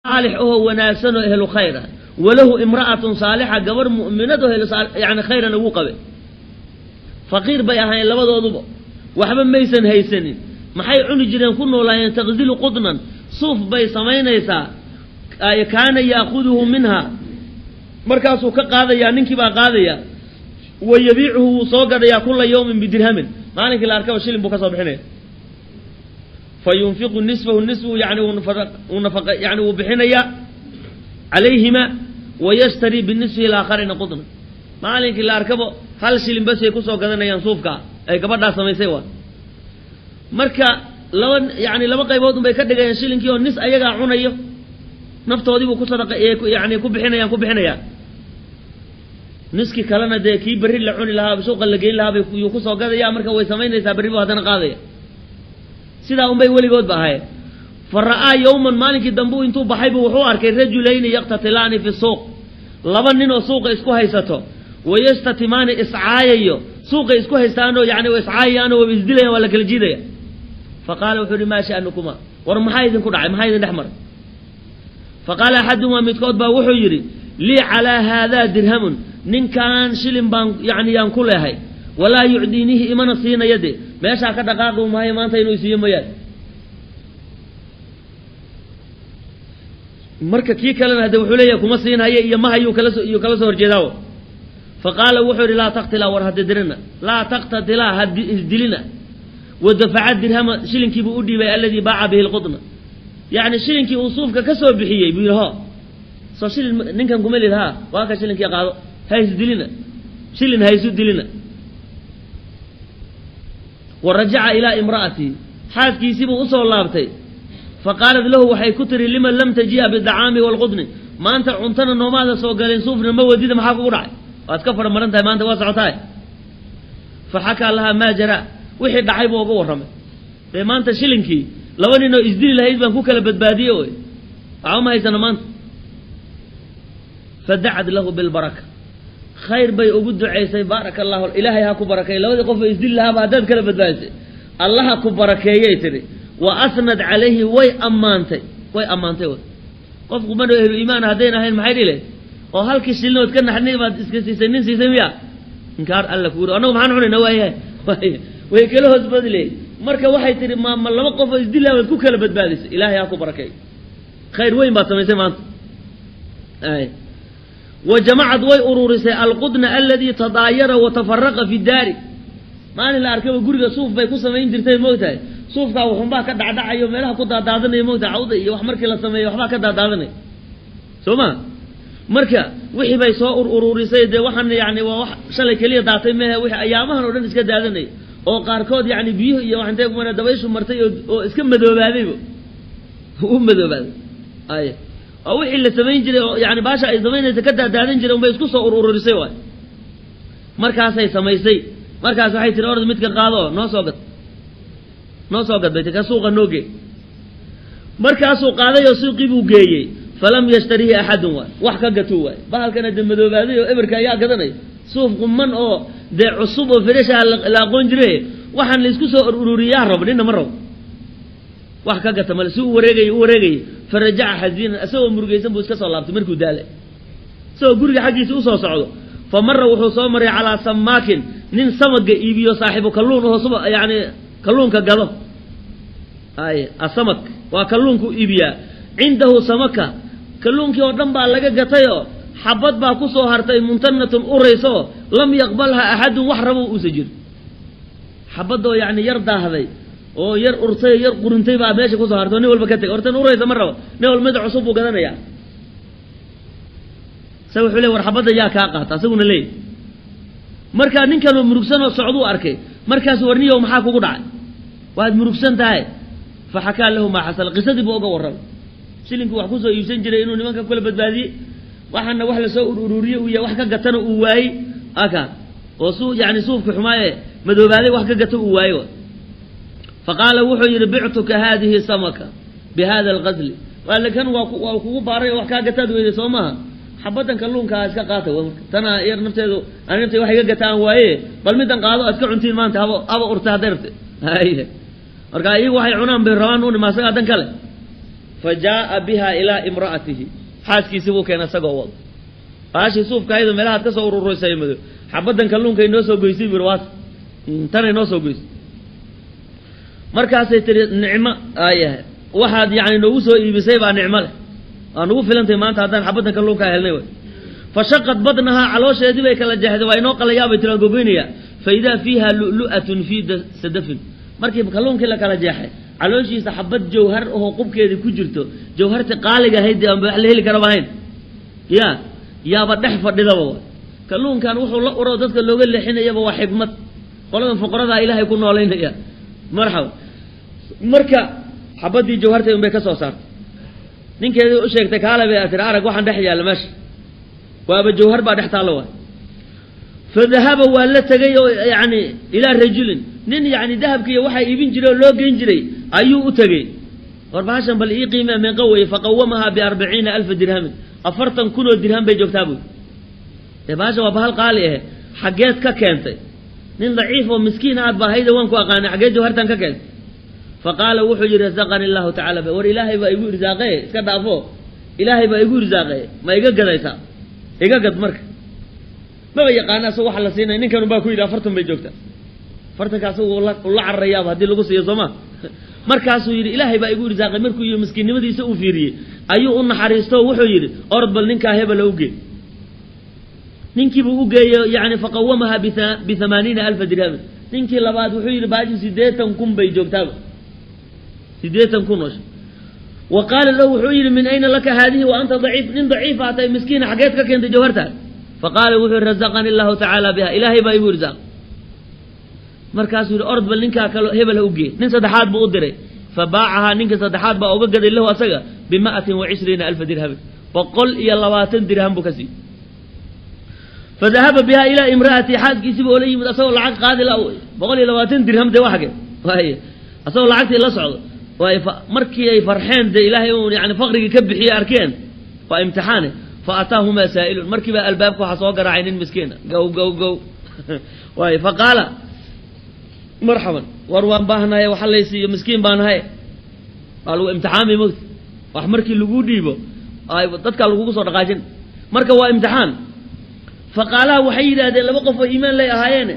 Saalix ahoo wanaagsan oo ehlu khayr ah, walahu imra'atun saalixa, gabar mu'minad oo ehlu yani khayrana wuu qabe. Faqiir bay ahaayeen labadooduba, waxba maysan haysanin. Maxay cuni jireen, ku noolaayeen? Taqzilu qudnan, suuf bay samaynaysaa. Kaana yaakuduhu minha, markaasuu ka qaadayaa, ninkii baa qaadaya. Wa yabiicuhu, wuu soo gadayaa, kula yawmin bidirhamin, maalinkii la arkaba shilin buu ka soo bixinaya. Fa yunfiqu nisfahu, nisfu yani wuu nafaqa, yani wuu bixinayaa calayhima. Wayashtarii binisfihi alaakarina qudna. Maalinkii la arkabo hal shilin basay kusoo gadanayaan suufkaa ay gabadhaa samaysay. Waa marka laba, yani laba qaybood unbay ka dhigayaan shilinkii, oo nis ayagaa cunayo, naftoodiibuu ku sadaqa, yani ku bixinayaan ku bixinayaan. Niskii kalena dee kii berri la cuni lahaa, suuqa la geyn lahaa bay yuu kusoo gadaya. Marka way samaynaysaa, berri buu haddana qaadaya. Sidaa unbay weligood ba ahaayeen. Fa ra'aa yowman, maalinkii dambe intuu baxaybu wuxuu arkay rajulayni yaqtatilaani fi suuq, laba nin oo suuqa isku haysato, wayastatimaani, iscaayayo. Suuqay isku haystaanoo yani iscaayayaanoo waba isdilayan, waa la kala jiidaya. Fa qaala, wuxuu ihi: "Maa sha'nukuma? War maxaa idinku dhacay? Maxaa idin dhex maray?" Fa qaala axaduhumaa, midkood baa wuxuu yidhi: "Lii calaa haadaa dirhamun, ninkaan shilin baan yani yaan ku leehay, walaa yucdiinihi, imana siinaya de, meeshaa ka dhaqaaqi maayo maanta inuu isiiyo mooyaane." Marka kii kalena hadde wuxuu leeyahay kuma siinhaye iyo mahayuu kala soo iyuu kala soo horjeedaawo. Fa qaala, wuxuu yidhi: "Laa taqtilaa, war hadidirina, laa taqtatilaa, ha isdilina." Wadafaca dirhama, shilinkiibuu u dhiibay, aladii baaca bihi lqudna, yacni shilinkii uu suufka ka soo bixiyey buu yidhi: "Ho, soo shilin ninkan kuma lid? Ha, waa ka shilinkii, qaado, ha isdilina, shilin ha isu dilina." Wa rajaca ilaa imra'atihi, xaaskiisiibuu usoo laabtay. Fa qaalat lahu, waxay ku tiri: "Lima lam taji'a bidacaami waalqudni? Maanta cuntana noomaada soo galeen, suufna ma wadida, maxaa kugu dhacay? Waad ka fara maran tahay maanta, waa socotaay." Fa xakaa lahaa maa jaraa, wixii dhacay buu uga warramay. Dee maanta shilinkii laba nin oo isdili lahayd baan ku kala badbaadiyey, oy waxba ma haysano maanta. Fadacad lahu bilbaraka, khayr bay ugu ducaysay. "Baaraka allahu, ilaahay ha ku barakeey, labadii qof oo isdili lahaaba haddaad kala badbaadisay, Allaha ku barakeeyay," tidhi. Wa asnad calayhi, way ammaantay, way ammaantay. W qofku mano ehlu iimaan haddayn ahayn, maxay dhihi lahayd? "Oo halkii shilinood ka naxnay baad iska siisay, nin siisay miya? Inkaar Alla kuuri, annagu maxaan cunayna?" Waayahay, way kala hoos badiley. Marka waxay tihi: Ma laba qof oo isdili lahaa baad ku kala badbaadisay? Ilaahay ha ku barakeey, khayr weyn baad samaysay maanta. Wa jamacad, way ururisay, alqudna aladii tadaayara wa tafaraqa fi daari. Maalin la arkaba guriga suuf bay ku samayn jirtay, moogtahay? Suufkaa wuxunbaa ka dhacdhacayo, meelaha ku daadaadanaya, moogtahay? Cawda iyo wax markii la sameeyo waxbaa ka daadaadanaya, soo ma? Marka wixii bay soo ururisay. Dee waxaan yani waa wax shalay keliya daatay mehe, wixii ayaamahan oo dhan iska daadanay, oo qaarkood yani biyuhu iyo wax intay kumana dabayshu martay oo iska madoobaadayba u madoobaaday. Ay oo wixii la samayn jiray oo yani baasha ay samaynaysa ka daadaadan jiray unbay isku soo ururisay waay. Markaasay samaysay. Markaas waxay tiri: "Orod, midka qaado oo noo soo gad, noo soo gad," bay tii, "ka suuqa noo gee." Markaasuu qaaday oo suuqii buu geeyey. Falam yashtarihi axadun waay, wax ka gatuu waay. Bahalkana dee madoobaaday oo eberka ayaa gadanay? Suuf quman oo dee cusub oo fireshaa la aqoon jire, waxaan la isku soo ururiyaa rabo, nina ma rabo, wax ka gata male. Si u wareegayay, u wareegayay, farajaca xaziinan, isagoo murugaysan buu iska soo laabtay. Markuu daalay, isagoo guriga xaggiisa usoo socdo, fa mara, wuxuu soo maray, calaa samaakin, nin samaga iibiyo, saaxiibu kalluun aho, suba yani kalluunka gado. Ay asamak waa kalluunku iibiyaa. Cindahu samaka, kalluunkii oo dhan baa laga gatayoo xabad baa ku soo hartay, muntanatun, urayso, lam yaqbalha axadun, wax rabo uusa jiro. Xabadoo yani yar daahday oo yar urtay, yar qurintay baa meesha kusoo hartay oo nin walba ka tegay. Hortan uraysa ma rabo nin walba, mid cusub buu gadanayaa. Sa wuxuu ley: "War xabadda yaa kaa qaata?" Asaguna leey. Markaa ninkanoo murugsanoo socduu arkay. Markaasu: "Warniyow, maxaa kugu dhacay? Waad murugsan tahay." Fa xakaa lahu maa xasala, qisadii buu uga warramay, shilinkii wax kusoo iibsan jiray inuu nimanka kula badbaadiyey, waxaana wax lasoo ururiyey uu yahay, wax ka gatana uu waayey, aka oo su yani suufka xumaaye madoobaaday wax ka gata uu waayo. Fa qaala, wuxuu yidhi: "Bictuka haadihi samaka bi hada alqasli." Waa kan waa kugu baaray oo wax kaa gataad weyday, soo maaha? Xabadan kalluunkaa iska qaata marka, tana yar nafteedu ani naftay wax iga gataan waaye, bal midan qaado, iska cuntiin maanta, haba haba urta hadday rabte. Marka iyagu waxay cunaan bay rabaan, unima asagaa dan kale. Fa jaa'a biha ilaa imra'atihi, xaaskiisii buu keenay isagoo wado baashii suufka ayado meelahaad ka soo ururisay madow, xabaddan kalluunka inoo soo goysay buu yidhi, waata tanay noo soo goysay. Markaasay tiri, nicmo aayahay, waxaad yani noogu soo iibisay baa nicmo leh, waa nagu filantay maanta haddaan xabaddan kalluunkaa helnay way. Fashaqad badnahaa, caloosheedii bay kala jeexday, waa inoo qalayaa bay tiri, waan gogoynayaa. Fa idaa fiiha lu'lu'atun fii sadafin. Markii kalluunkii la kala jeexay, calooshiisa xabad jawhar ahoo qubkeedii ku jirto, jawharti qaaliga ahayd dee aan wax la heli karaba ahayn, ya yaaba dhex fadhidaba wa. Kalluunkan wuxuu la uro dadka looga leexinayaba waa xikmad, qoladan fuqaradaa ilaahay ku noolaynaya. Marxaba. Marka xabadii jawhartay unbay ka soo saartay, ninkeedii u sheegtay, kaale bay tiri, arag waxaan dhex yaalla meesha, waaba jawhar baa dhex taalla waay. Fadahaba, waa la tegay oo yani ilaa rajulin, nin yani dahabkiiyo waxaa iibin jiray oo loo geyn jiray ayuu u tegey. War bahashan bal ii qiimee, meeqa weye? Faqawamahaa bi40,000 dirhamin, 40,000 oo dirham bay joogtaa buy. Dee bahashan waa bahal qaali ahe, xaggeed ka keentay? Nin daciif oo miskiin aad ba hayda waan ku aqaanay, xaggee jawhartan ka keentay? Fa qaala, wuxuu yidhi, razaqani allahu tacala, war ilaahay baa igu irsaaqe, iska dhaafo, ilaahay baa igu irsaaqe, ma iga gadaysaa? Iga gad. Marka maba yaqaana asago waxa la siinaya, ninkan baa ku yidhi 40 bay joogtaa, 40-ka asagu ula cararayaaba haddii lagu siiyo sooma. Markaasuu yidhi, ilaahay baa igu irsaaqay. Markuu yidhi, miskiinnimadiisa uu fiiriyey, ayuu u naxariisto, wuxuu yidhi, orod bal ninkaa hebela u gee. Ninkiibuu u geeyo, yani faqawamahaa bi80,000 dirhamin. Ninkii labaad wuxuu yidhi, baaji 80,000 bay joogtaaba, 80,000 oo wa. Qaala lahu, wuxuu yidhi, min ayna laka haadihi wa anta daciif? Nin daciif aa tahay, miskiina, xageed ka keentay jawhartaas? Faqaala, wuxuu yidhi, razaqani allahu tacaala biha, ilaahay baa igu irsaaq. Markaasuu yidhi, orod bal ninkaa kalo hebel ha u gee. Nin saddexaad buu u diray. Fa baacahaa, ninkii saddexaad baa uga gaday lahu asaga bi120,000 dirhamin, 120 dirham buu ka siiyey. Fadahaba biha ilaa imra'ati, xaaskiisiiba oola yimid asagoo lacag qaadi la, 120 dirham dee waxage waay, asagoo lacagtii la socdo waay. Markii ay farxeen dee ilaahay uu yani faqrigii ka bixiyey arkeen, waa imtixaane. Fa ataahumaa saa'ilun, markiiba albaabka waxaa soo garaacay nin miskiina, gow gow gow waay. Fa qaala, marxaban, war waan baahnahay, waxa laysiiyo, miskiin baan ahay. Waa lagu imtixaamay mogta, wax markii lagu dhiibo ay dadkaa lagugu soo dhaqaajin, marka waa imtixaan. Faqaalaha, waxay yidhaahdeen, laba qof oo iimaan lay ahaayeene,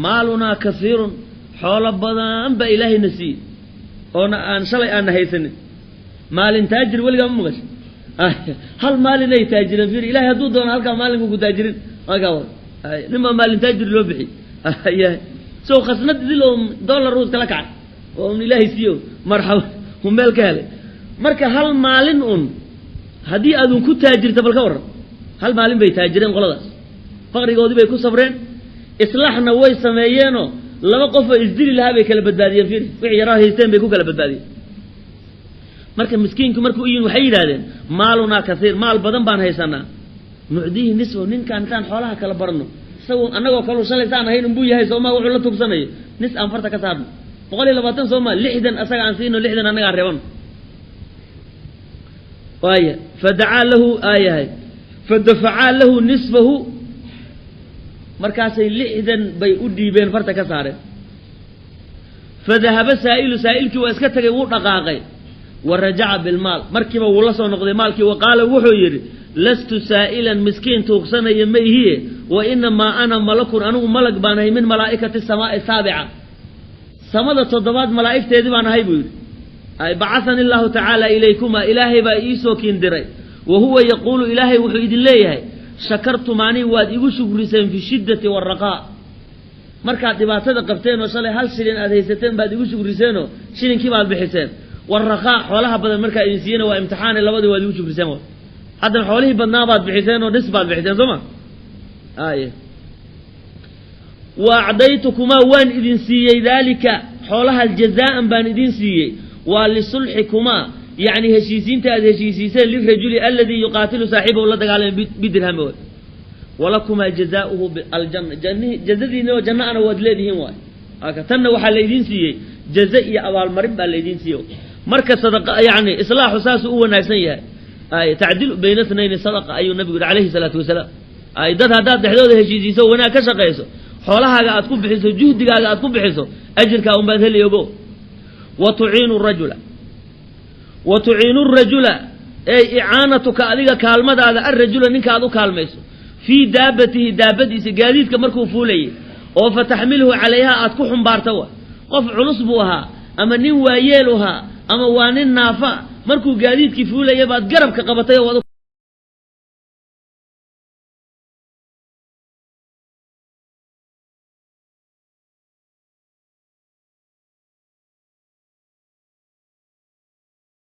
maalunaa kasiirun, xoolo badan baa ilaahayna siiyey oona aan shalay aana haysanin. Maalin taajir weligaa ma maqashay? Hal maalin ay taajireen, fiir, ilahay hadduu doono halkaa maalinku ku taajirin halkaa wa nin baa maalin taajir loo bixi so khasnad idil oo dollar uu iskala kacay oo un ilaahay siiyo, marxaba, uu meel ka helay. Marka hal maalin un haddii aadun ku taajirta, bal ka warran. Hal maalin bay taajireen qoladaas, faqrigoodii bay ku sabreen, islaaxna way sameeyeenoo laba qof oo isdili lahaa bay kala badbaadiyeen. Fiir, wixii yaraa haysteen bay ku kala badbaadiyeen. Marka miskiinku markuu u yimid, waxay yidhahdeen, maalunaa kasiir, maal badan baan haysanaa, nucdiihi nisfo, ninkaan intaan xoolaha kala barno, isagu annagoo kalu shalay saan ahayn unbuu yahay sooma, wuxuu la tugsanayo nis aan farta ka saarno, 120 sooma, 60 asaga aan siino, 60 annaga aan reebano. Waaya, fadacaa lahu aayahay, fadafacaa lahu nisfahu, markaasay 60 bay u dhiibeen, farta ka saareen. Fadahaba saa'ilu, saa'ilkii waa iska tegay, wuu dhaqaaqay. Wa rajaca bilmaal, markiiba wuu la soo noqday maalkii. Wa qaala, wuxuu yidhi, lastu saa'ilan, miskiin tuugsanaya ma ihiye, wa inamaa ana malakun, anigu malag baan ahay, min malaa'ikati samaa'i saabica, samada toddobaad malaa'igteedii baan ahay buu yidhi. Bacahani allahu tacaala ilaykuma, ilaahay baa iisoo kiindiray. Wa huwa yaquulu, ilaahay wuxuu idin leeyahay, shakartumaanii, waad igu shukriseen, fi shiddati waaraqaa, markaad dhibaatada qabteen oo shalay hal shilin aad haysateen baad igu shukriseenoo shilinkii baad bixiseen. Waraqaa, xoolaha badan markaa idin siiyena, waa imtixaane, labadii waad igu shukriseen. Haddana xoolihii badnaa baad bixiseen oo dhis baad bixiseen soo ma ay. Wa acdaytukumaa, waan idin siiyey, daalika, xoolahaas, jazaa'an baan idin siiyey, waa lisulxikumaa, yacni heshiisiinta aad heshiisiiseen, lirajuli aladii yuqaatilu saaxiibahu, la dagaalamay, bidirhami way. Walakumaa jazaauhu aljanna, jazadiina oo janno ana waad leedihiin waay. Aka tanna waxaa laydin siiyey jaza iyo abaalmarin baa laydin siiyey. Marka sadaqa, yani islaaxu saasuu u wanaagsan yahay. Ay tacdilu bayna thnayni sadaqa ayuu nabigu yihi calayhi salaatu wasalaam. Ay dad haddaad dhexdooda heshiisiiso, wanaag ka shaqayso, xoolahaaga aad ku bixiso, juhdigaaga aad ku bixiso, ajirkaa unbaad heli ogo. Wa tuciinu rajula, Wa tuciinu rajula, ey icaanatuka, adiga kaalmadaada, alrajula, ninka aad u kaalmayso, fii daabatihi, daabadiisa, gaadiidka markuu fuulayay, oo fa taxmilhu calayha, aad ku xumbaarta. Wa qof culus buu ahaa, ama nin waayeel ahaa, ama waa nin naafa, markuu gaadiidkii fuulaya baad garabka qabatay oo waad